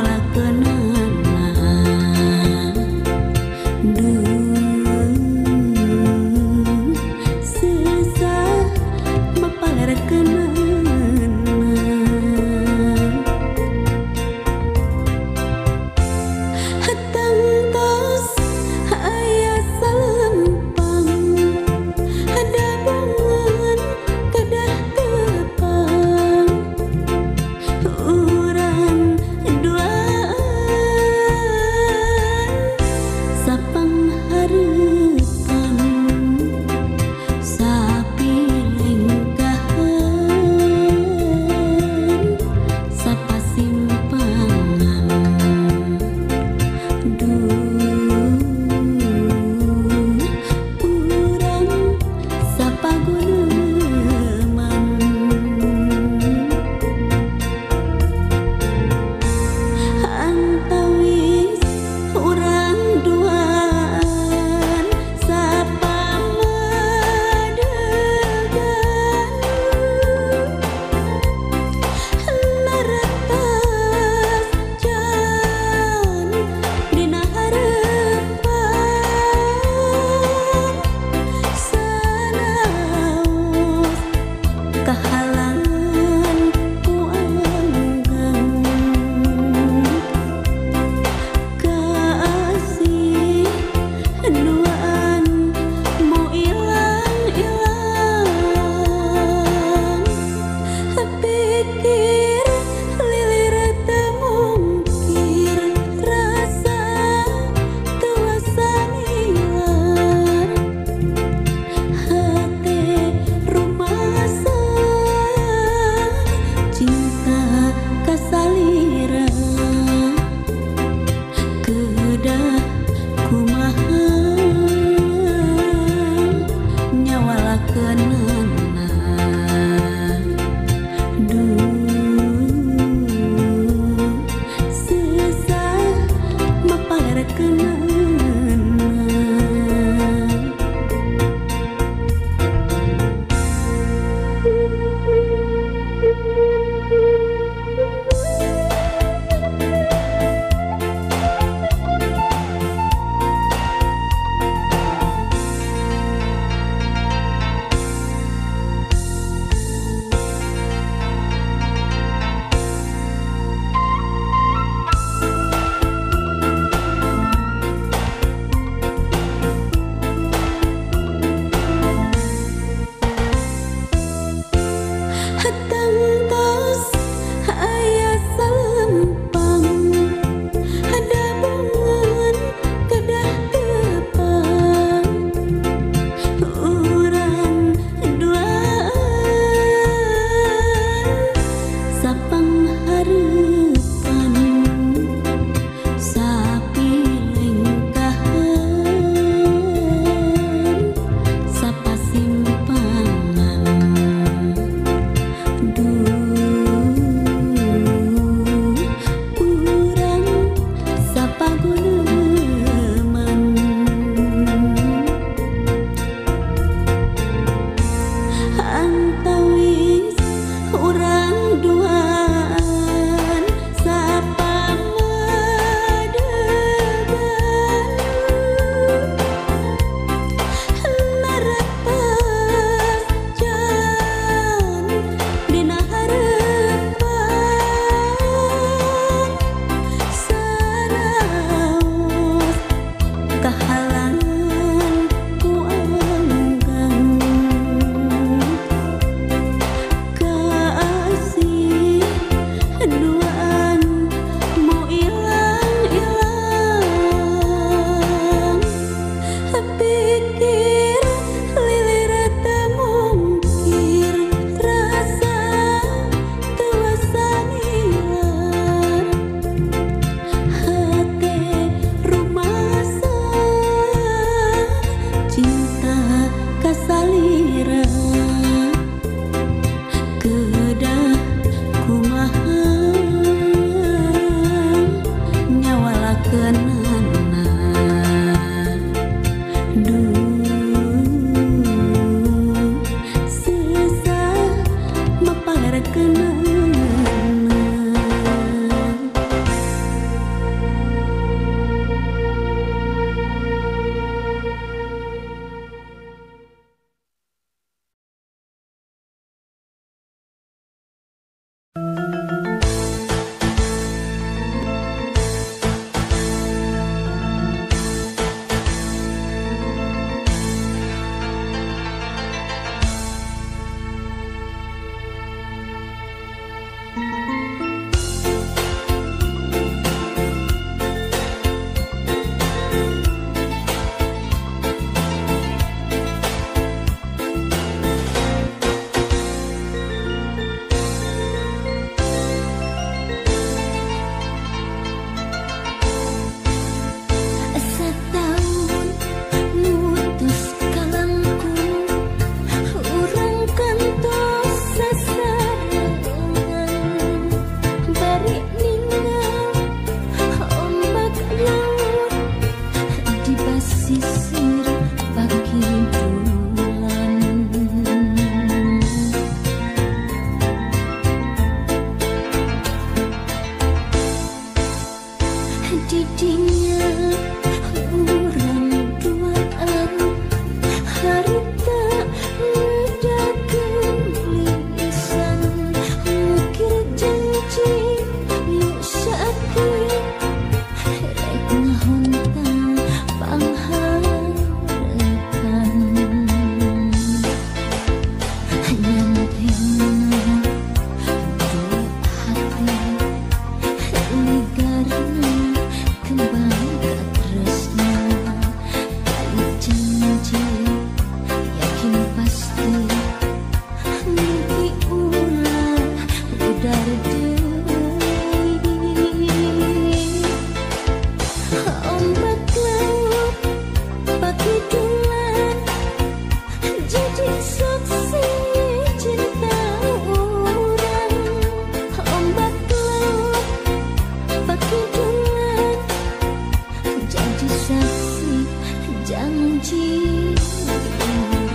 lalakonana. Duh susah mapalerkeunana. Tangtos aya salempang hadabangan kedah tepang urang duaan. Didinya urang duaan harita ngedakeun lisan mukir janji nyusahkeun rek ngahonta pangharepan nyantelna dua hati ligarna kembang katresna kali janji yakin pasti mimpi ulah udar deui ombak laut pakidulan jadi saksi cinta urang ombak laut pakidulan jadi saksi janji urang.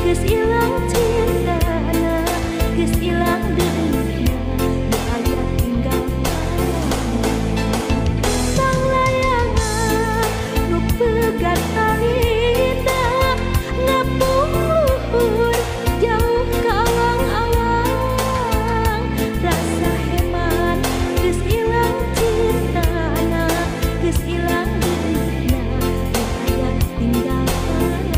geus ilang cintana, geus ilang deuna, nu aya tinggal tang layangan nu pegat harita ngapung luhur jauh ka awang-awang. Rasa heman geus ilang cintana, geus ilang deuna, nu aya tinggal kenangan.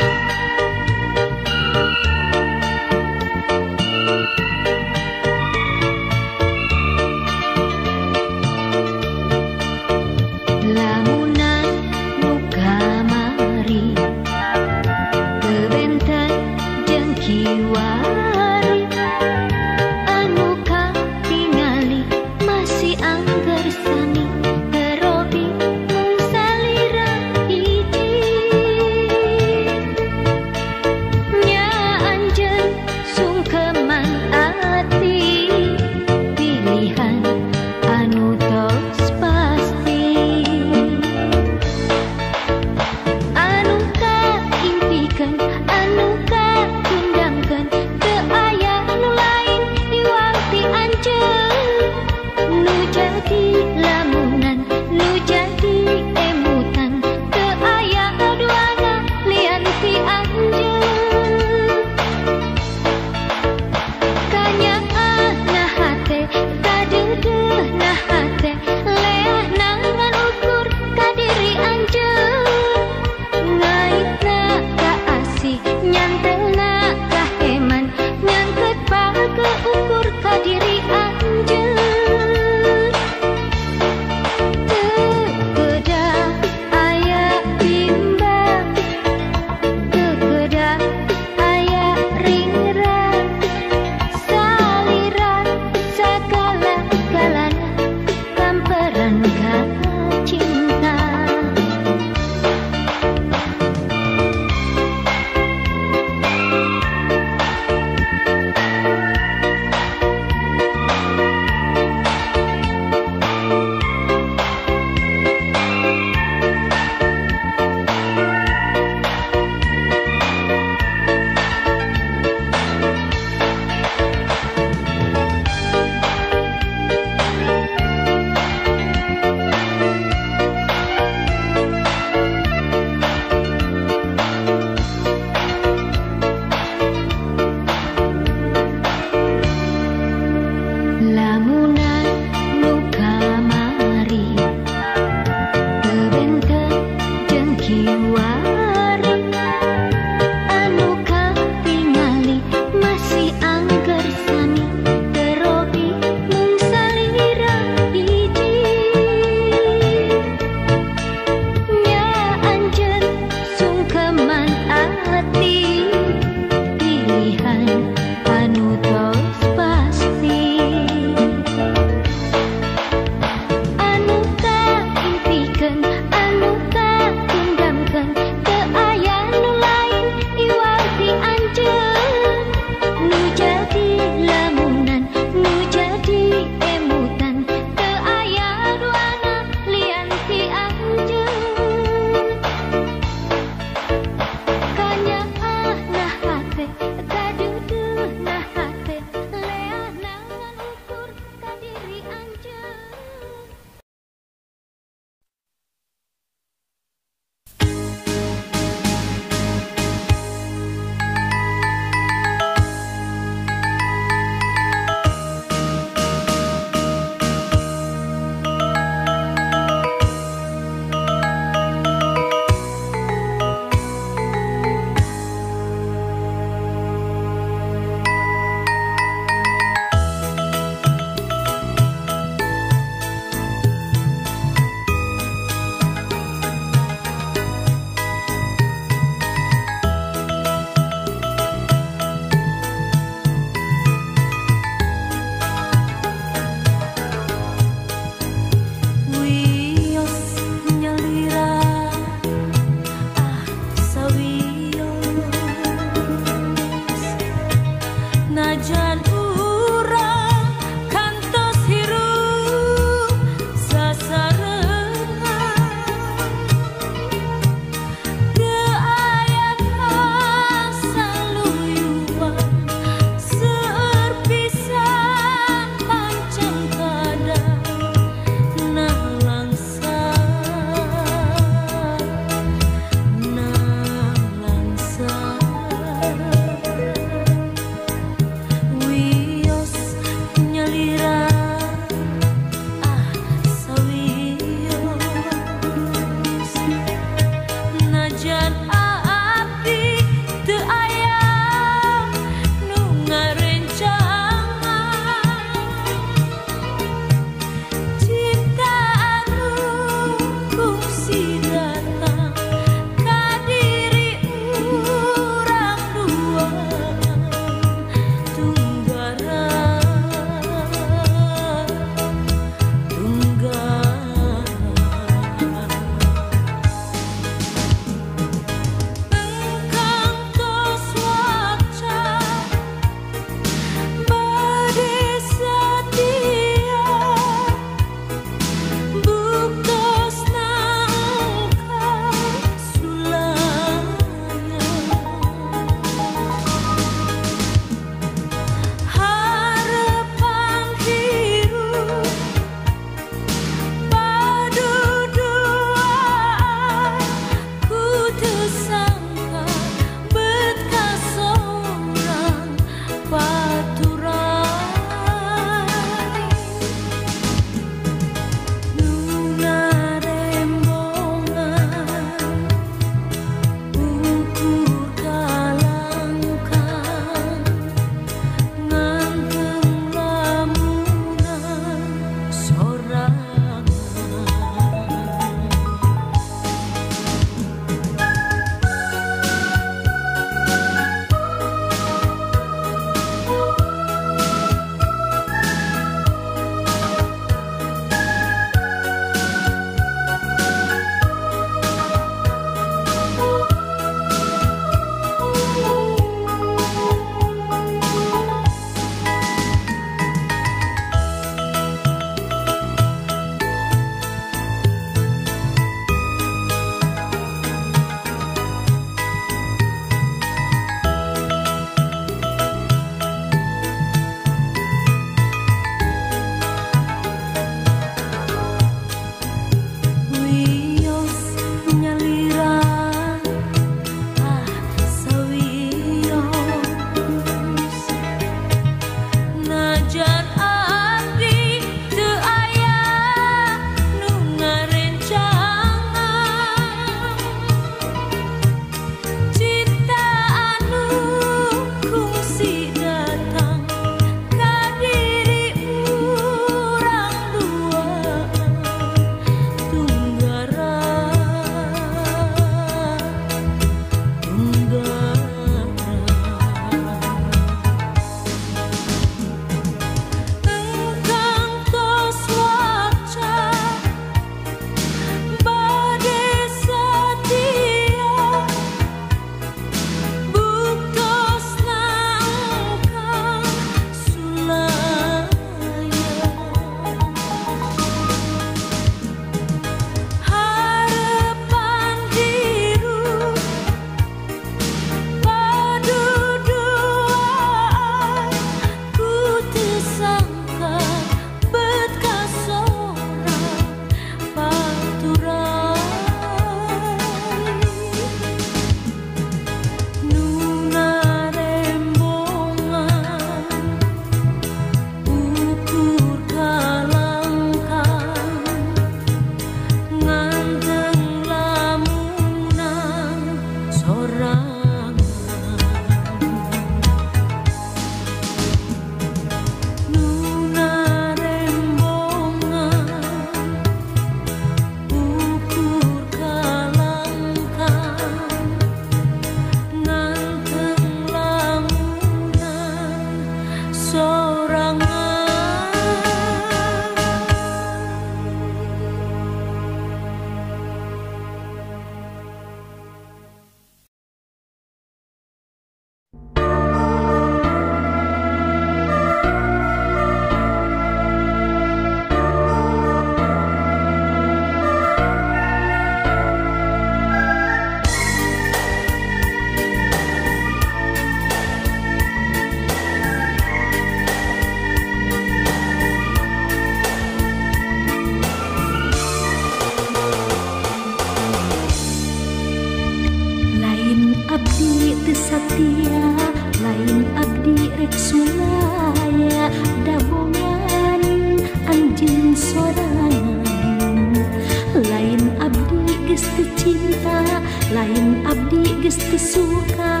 cinta lain abdi geus teu suka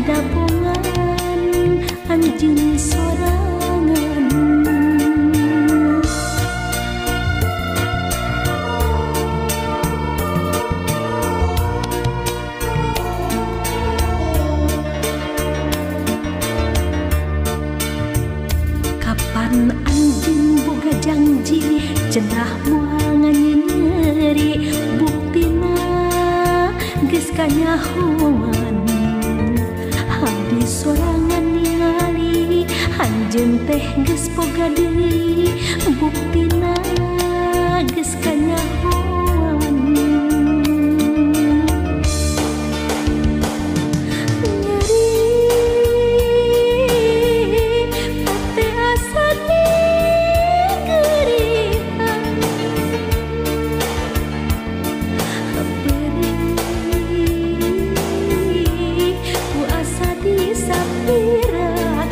dabongan anjeun sorangan. Kapan anjeun boga janji cenah moal nganyeri buktina geus kanyahoan abdi sorangan ningali anjeun teh geus boga deui buktina geus kanyahoan. Nyeri hate asa digerihan perih ku asa disapirakeun.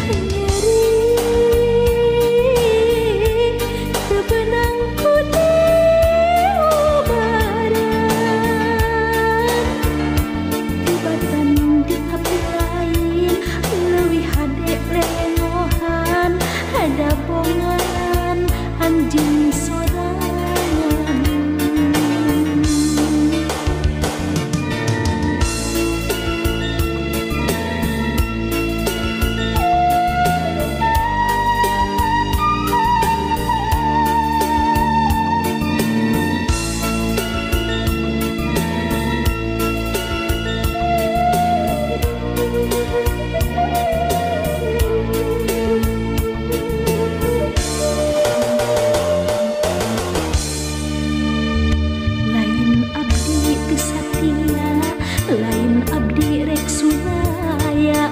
Nyeri teu beunang ku diubaran tibatan di api lain leuwih hade lelengohan dabongan anjeun sorangan. Lain abdi teu satia lain abdi rek sulaya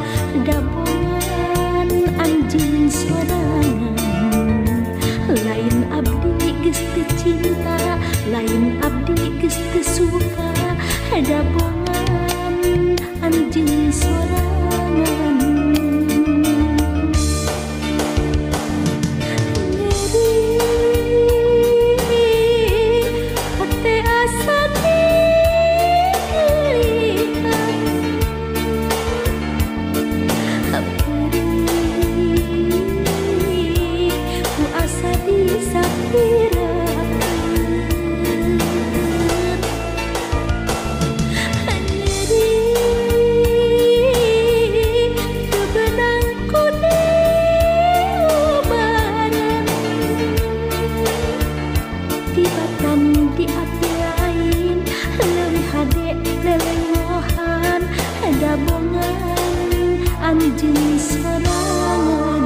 dabongan anjeun sorangan. Lain abdi geus teu cinta lain abdi geus teu suka dabongan anjeun sorangan. Nyeri hate asa digerihan perih ku asa disapirakeun. Nyeri teu beunang ku diubaran tibatan di api lain leuwih hade lelengohan dabongan anjeun sorangan.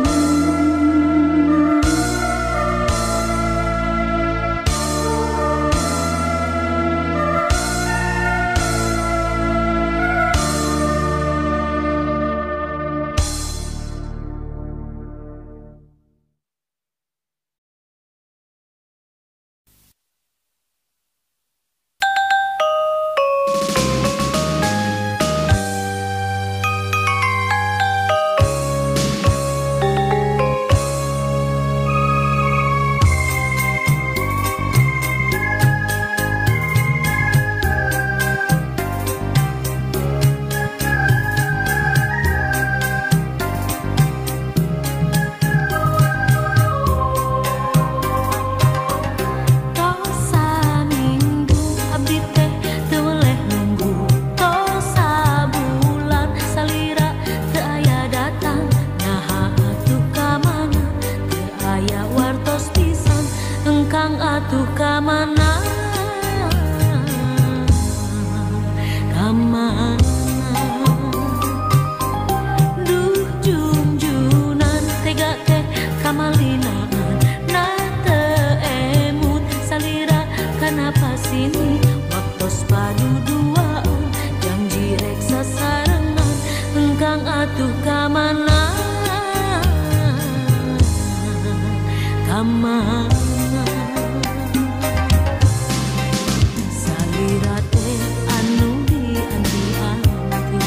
Salirate anu dianti-anti,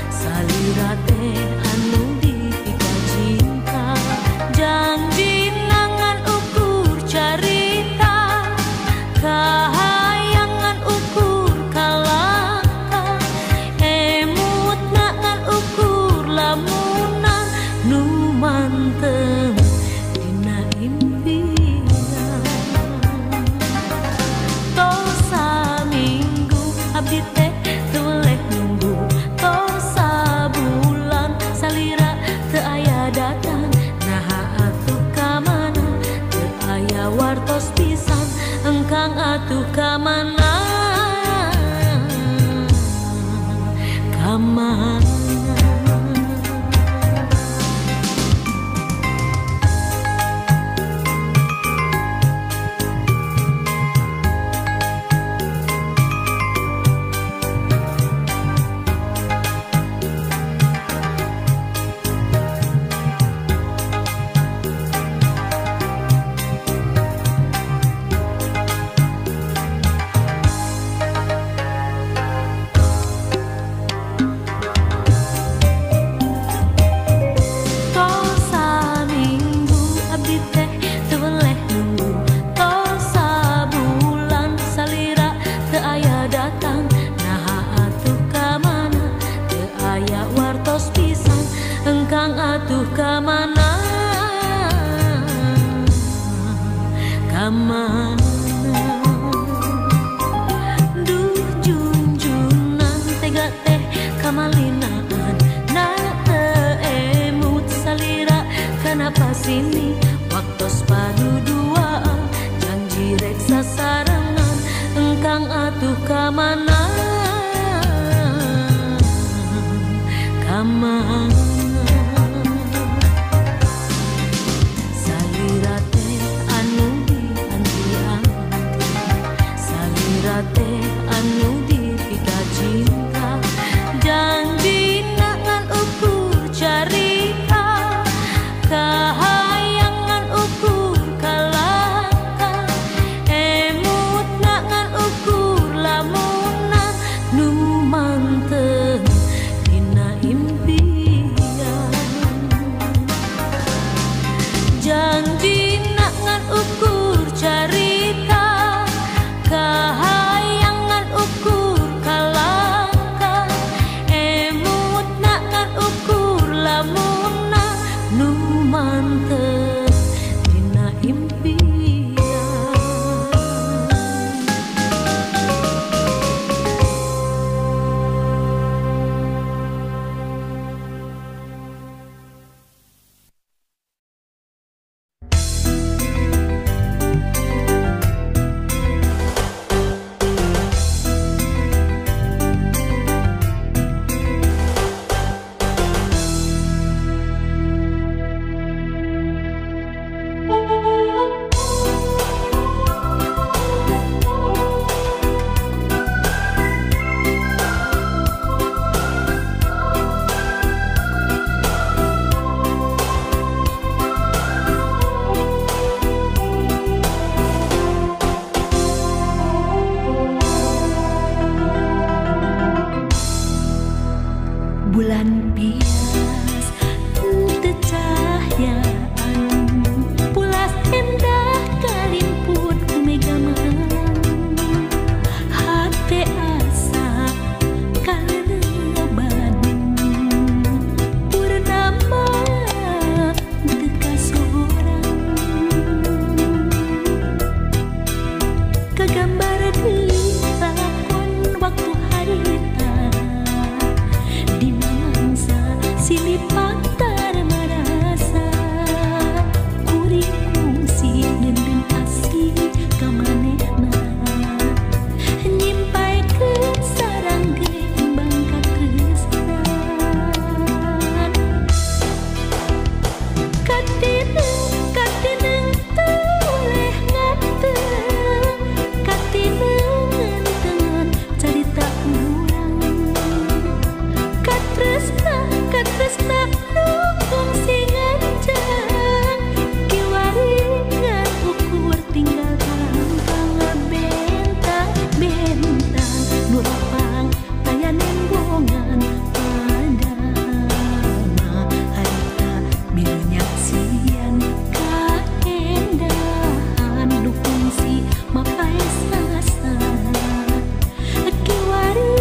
salirate anu dipika cinta, janji nangan ukur cari. atuh ka mana ka mana duh junjunan tega teh kamalinaan na teu emut salira kana pasini waktos paduduaan janji rek sasarengan engkang atuh ka mana ka mana salira teh anu dianti-anti salira teh anu dipikacinta janjina ngan ukur carita kahayangan ukur kalangka emutna ngan ukur lamunan nu manteng dina impian janjina ngan ukur carita kahayangan ukur kalangka emutna ngan ukur lamunan nu manteng dina impian. Bulan bias teu cahyaan pulas endah kalimput ku mega malam hate asa kaleuleban purnama teu kasorang kagambar deui lakon waktu harita silih pantar marasa kuring kungsi nenden asih ka manehna nyimpaikeun sarang gembang katresnan katineng katineng teu oleh ngateng katineng ngentengan carita urang katresna katresna nu kungsi nganjang kiwari ngan ukur tinggal kangkang bentang bentang nu lapang taya nembongan padahal mah harita milu nyaksian kaendahan nu kungsi mapae sasa kiwari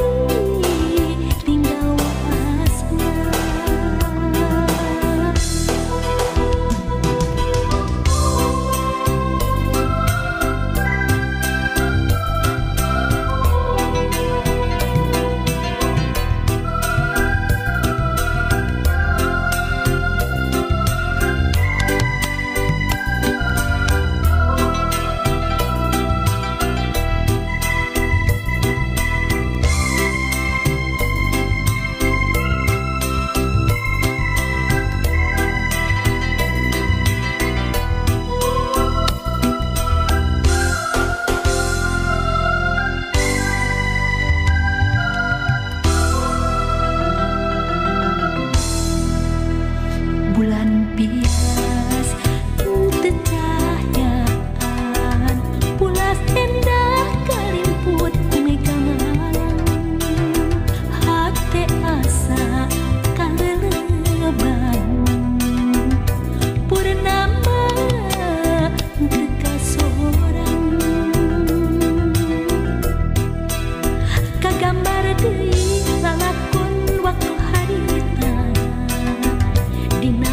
tinggal waasna. Bulan bias teu cahyaan pulas endah kalimput ku mega malam hate asa kaleuleban purnama teu kasorang kagambar deui lalakon waktu harita dina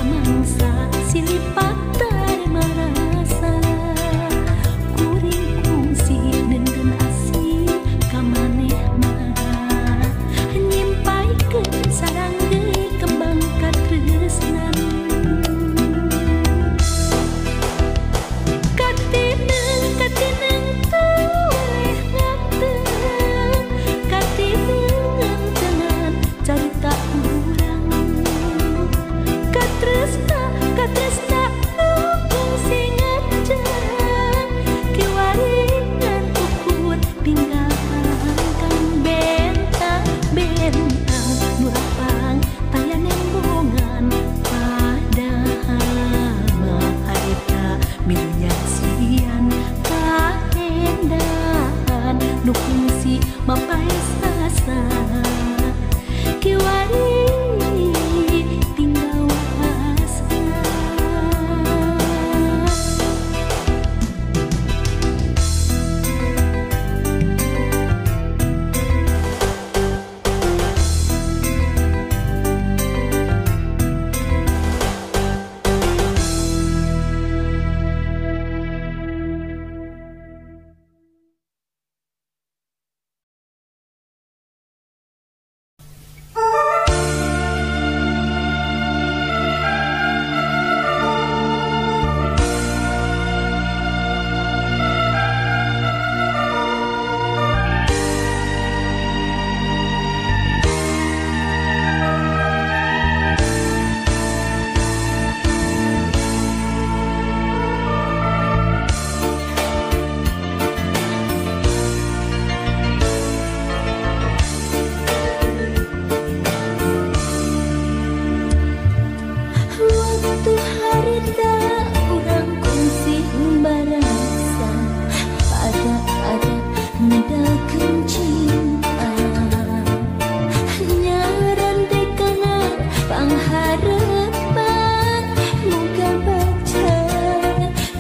Pangharepan muga baca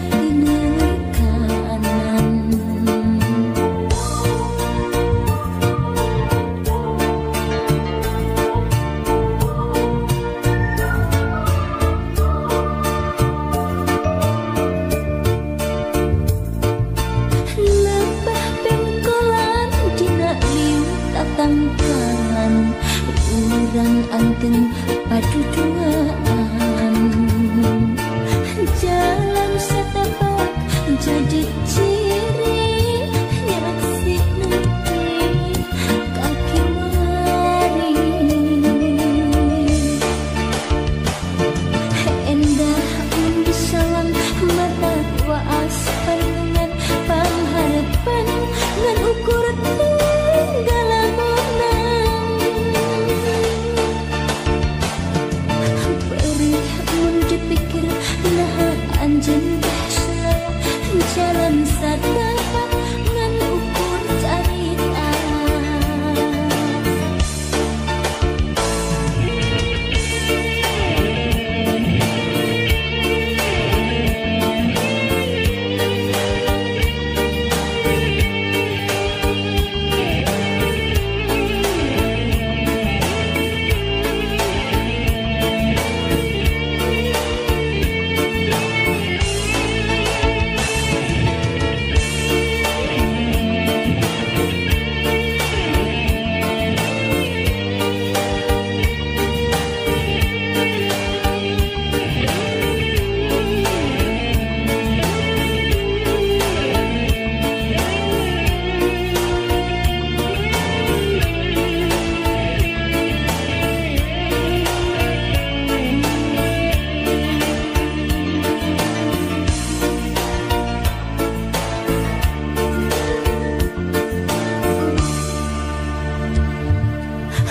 tinekanan. Lebah pengkolan dina liu tatangkalan, urang anteng paduduaan. Jalan setapak jadi ciri, nyaksi nepi kaki mari. Endah mun disalam mata waas panengan, pangharepan ngan ukur tinggal lamunan. Perih mun dipikir naha anjeun teh selaya, jalan satapak ngan ukur carita.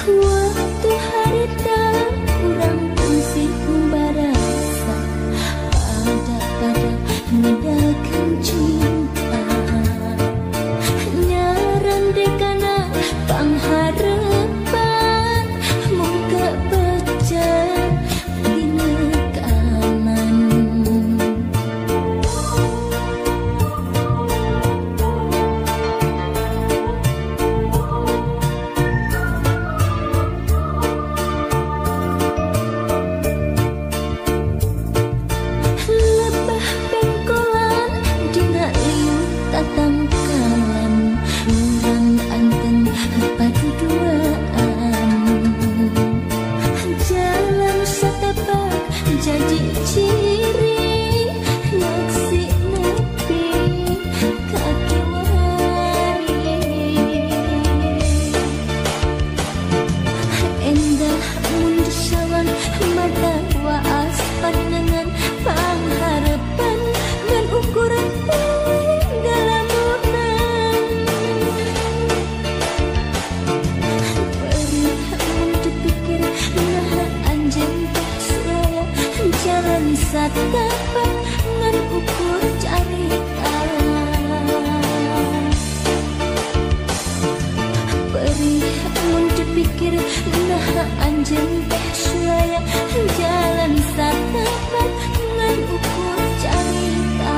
Waktu harita urang fungsi barasa, pada-pada ngedakan cinta. Nyarandekana pangharepan muga baca tinekanan. Lebah pengkolan dina liu tatangkalan, urang anteng paduduaan. Jalan satapak jadi ciri, nyaksi nepi kaki wari. Endah mun disawan mata waas panengan, pangharepan ngan ukur tinggal lamunan. Perih mun dipikir naha anjeun teh sulaya, jalan satapak ngan ukur carita. Perih mun dipikir naha anjeun teh sulaya, jalan satapak ngan ukur carita.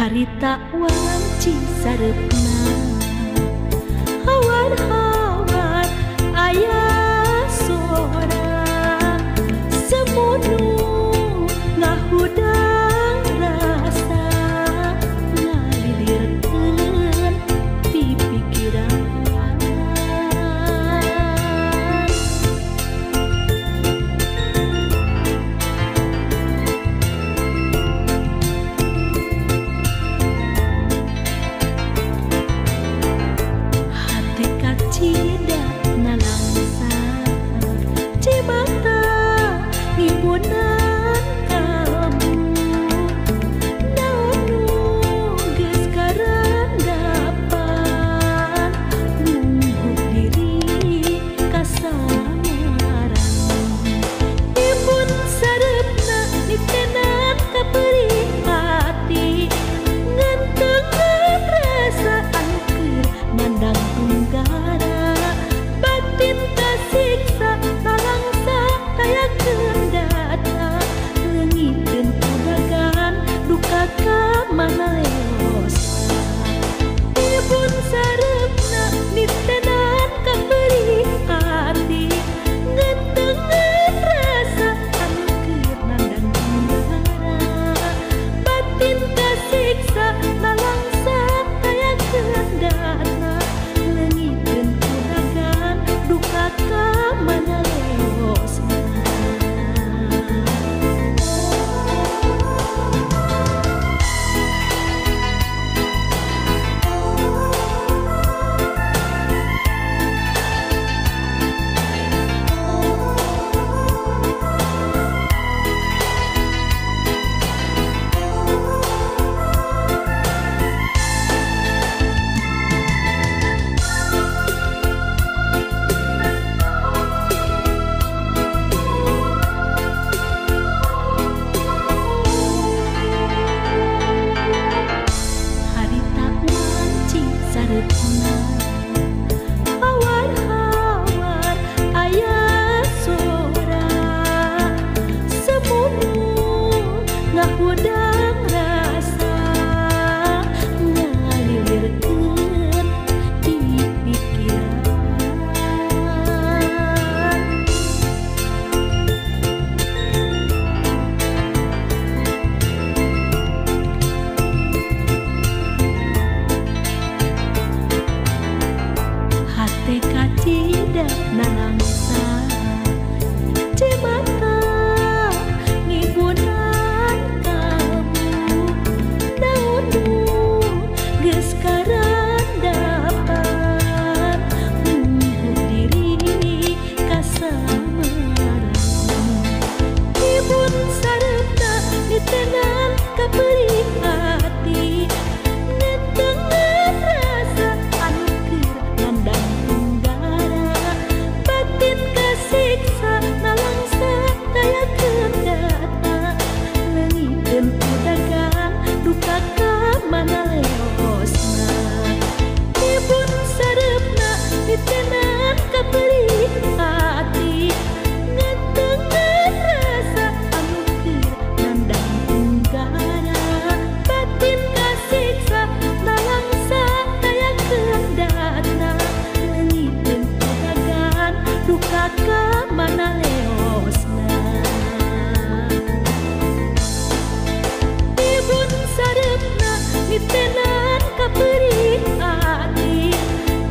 Harita wanci sareupna, hawar-hawar aya sora semunu ngahudang rasa ngalilirkeun pipikiran. ngibunan kalbu naon nu geus karandapan nunggu diri kasamaran ibun sareupna nitenan ka perih hati ngentengan rasa anu keur nandang tunggara batin kasiksa nalangsa taya kendana leungiteun kudagan duka ka mana leosna ibun sareupna nitenan ka perih hati ngentengan rasa anu keur nandang tunggara batin kasiksa nalangsa taya kendana leungiteun kudagan duka ka mana leosna. Harita wanci sareupna hawar-hawar aya sora semunu ngahudang rasa ngalilirkeun di pikiran. Hate kacida nalangsa cemata ngibunan kalbu naon nu geus karandapan nunggu diri kasamaran ibun sareupna nitenan ka perih hati ngentengan rasa anu keur nandang tunggara batin kasiksa nalangsa taya kendana leungiteun kudagan duka ka mana leosna ibun sareupna nitenan ka perih hati ngentengan rasa anu keur nandang tunggara batin kasiksa nalangsa taya kendana leungiteun kudagan duka ka mana leosna. Ibun sareupna nitenan ka perih hati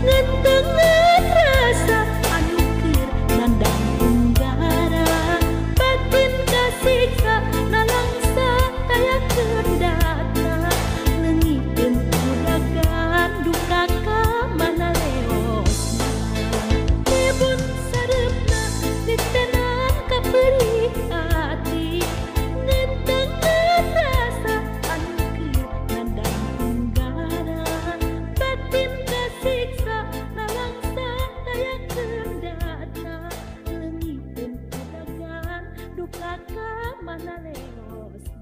ngentengan rasa anu keur nandang tunggara batin kasiksa nalangsa taya kendana leungiteun kudagan duka ka mana leosna ibun sareupna nitenan ka perih hati ngentengan rasa anu keur nandang tunggara batin kasiksa nalangsa taya kendana leungiteun kudagan duka ka mana leosna.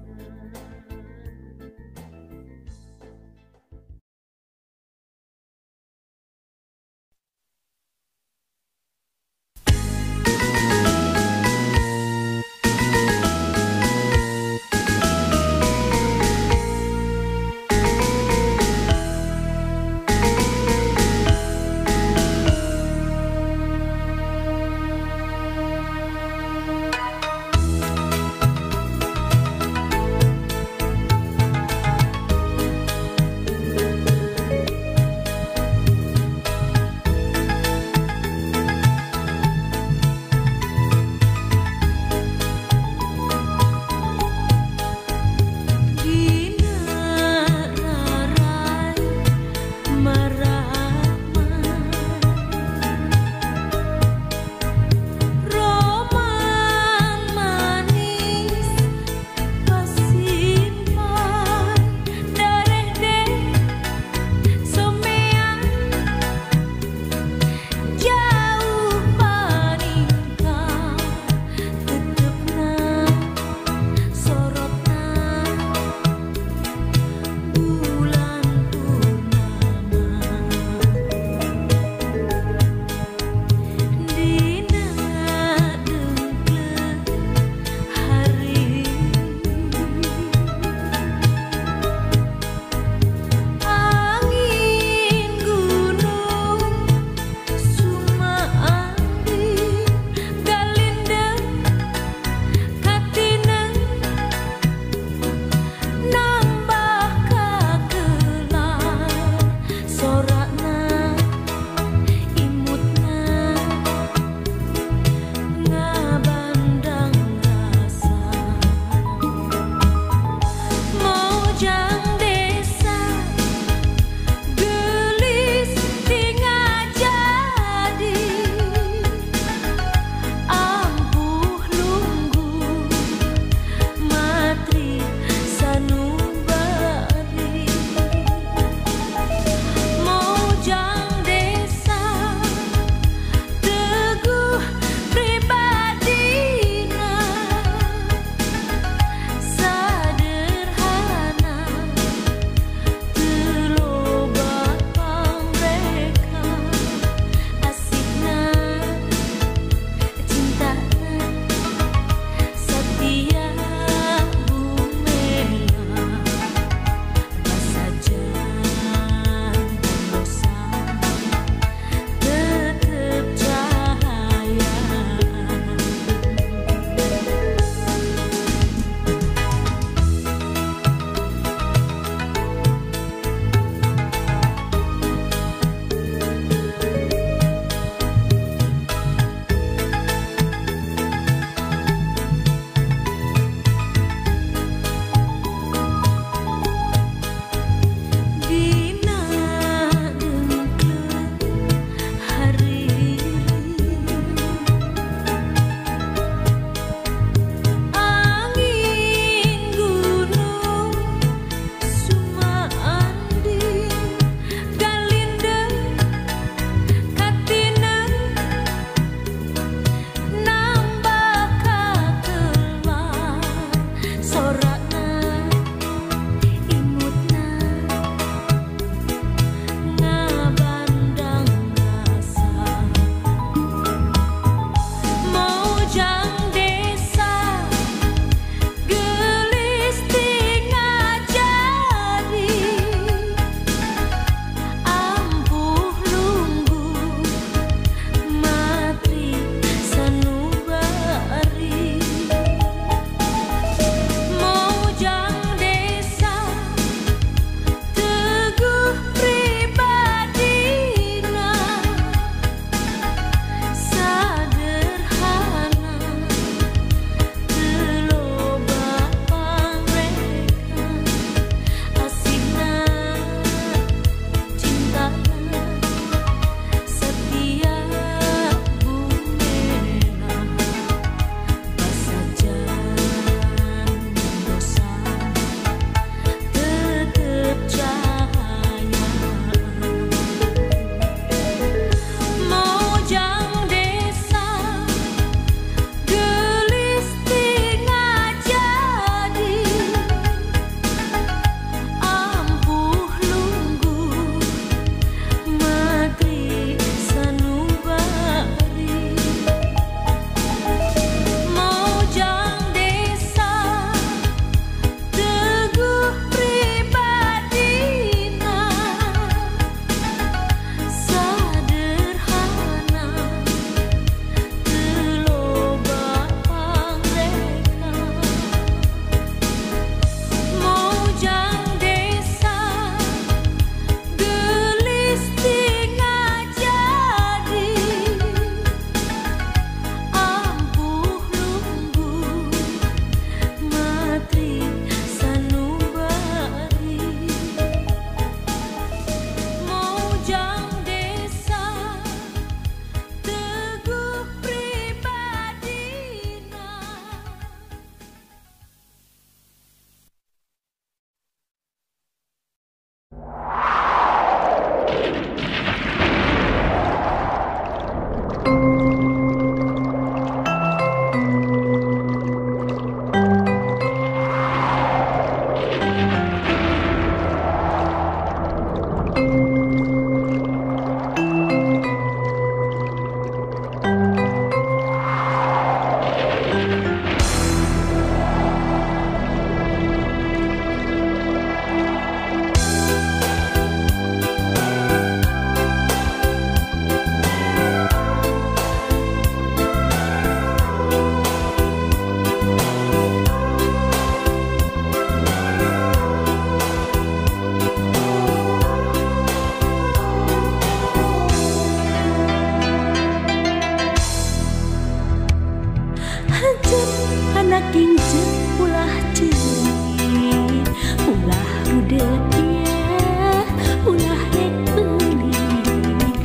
king jeung ulah ceurik, ulah rudet ieu, ulah rek beulik.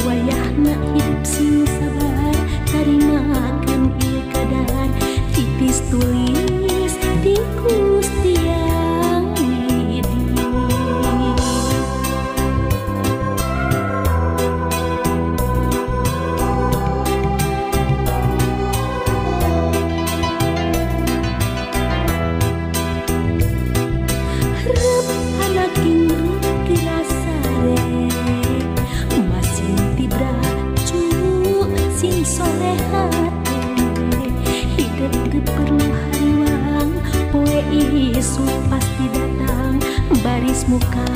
Wayahna hidup sing sabar, tarimakeun ieu kadar, titis tulis di Gusti Yang Widi. Rep anak king rep dirasare, masing tibra cu sing soleh hate. Hidup teu perlu hariwang, poe isuk pasti datang, baris muka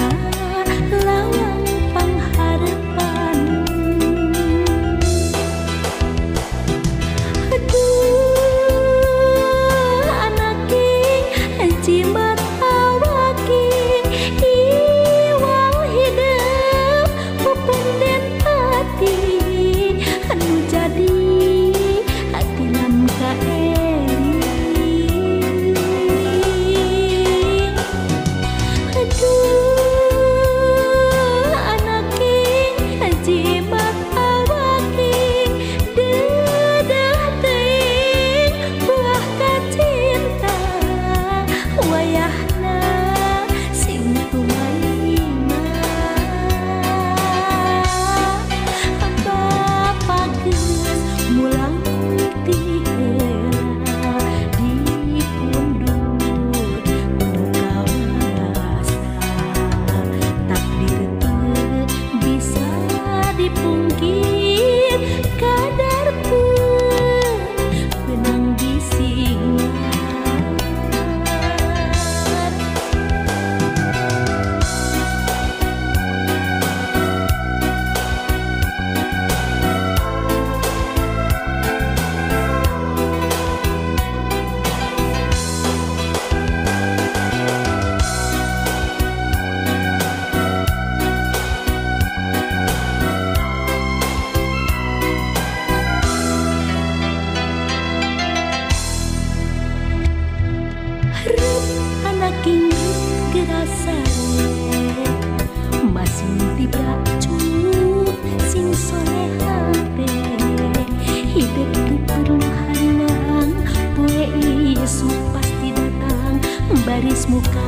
lawang pangharepan. Aduh anak king jimat awaking, iwal hidup pependen hati, anu jadi hati lam kaeling. Aduh anak king jimat awaking, dedah teuing buah kacinta, wayahna sing tumaima. Bapa geus mulang ti heula, dipundhut ku kawasa. Takdir teu bisa dipungkir, kadar teu beunang disingar. Rep anak king gerasare, masing tibra cu sing soleh hate. Hidup teu perlu hariwang, poe isuk pasti datang, baris muka